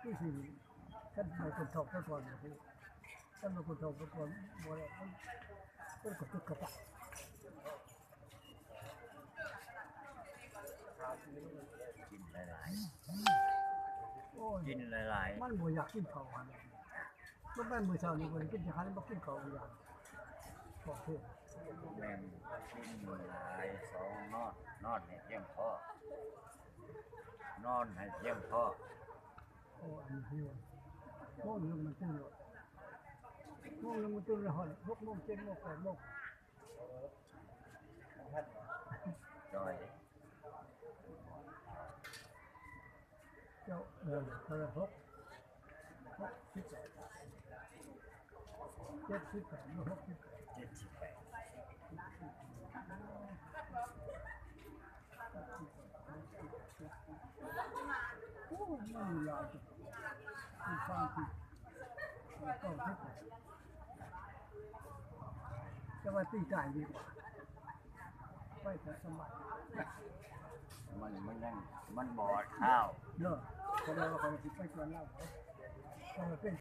ຄືຊິ ຄັນບໍ່ຄົນເຖົ້າໄປກ່ອນ ຄັນບໍ່ຄົນເຖົ້າໄປກ່ອນ ບໍ່ໄດ້ ມັນ ມັນກະຕຸກກະຕັກ. ກິນຫຼາຍໆ ໂອ້ຍ ກິນຫຼາຍໆ ມັນບໍ່ຢາກກິນເຂົ້າຫັ້ນ ບໍ່ແມ່ນມື້ເຊົ້ານີ້ບໍ່ໄດ້ກິນຈັກອັນ ບໍ່ກິນເຂົ້າອີ່ຫຍັງ ຂອງເພິ່ນ ແມ່ນກິນຫຼາຍ ສອງ ນອນ ນອນໃຫ້ພຽງພໍ ນອນໃຫ້ພຽງພໍ. ໂອ້ ອັນຫິວ ໂມງໜຶ່ງມັນຕື່ນໂລດ ໂມງໜຶ່ງມັນຕື່ນແລ້ວ ຮອດຫົກໂມງ ເຈັດໂມງ ແປດໂມງ ຈ່ອຍ ເຈົ້າ ເອີ ເທົ່າໃດ ຫົກ ຫົກສິບແປດ ເຈັດສິບແປດ ຫົກສິບແປດ ເຈັດສິບແປດ. ໂອ້ ມັນຫຼາຍ ມັນຟັງຜິດ ເກົ້າສິບແປດ ແຕ່ວ່າຕີກາຍດີກວ່າ ໄປແຕ່ສະໝັກ ມັນ ມັນຍັງ ມັນບໍ່ຮອດຄາວເນາະ ສະແດງວ່າຂ້ອຍຊິໄປກ່ອນລາວ ຂ້ອຍເປັນ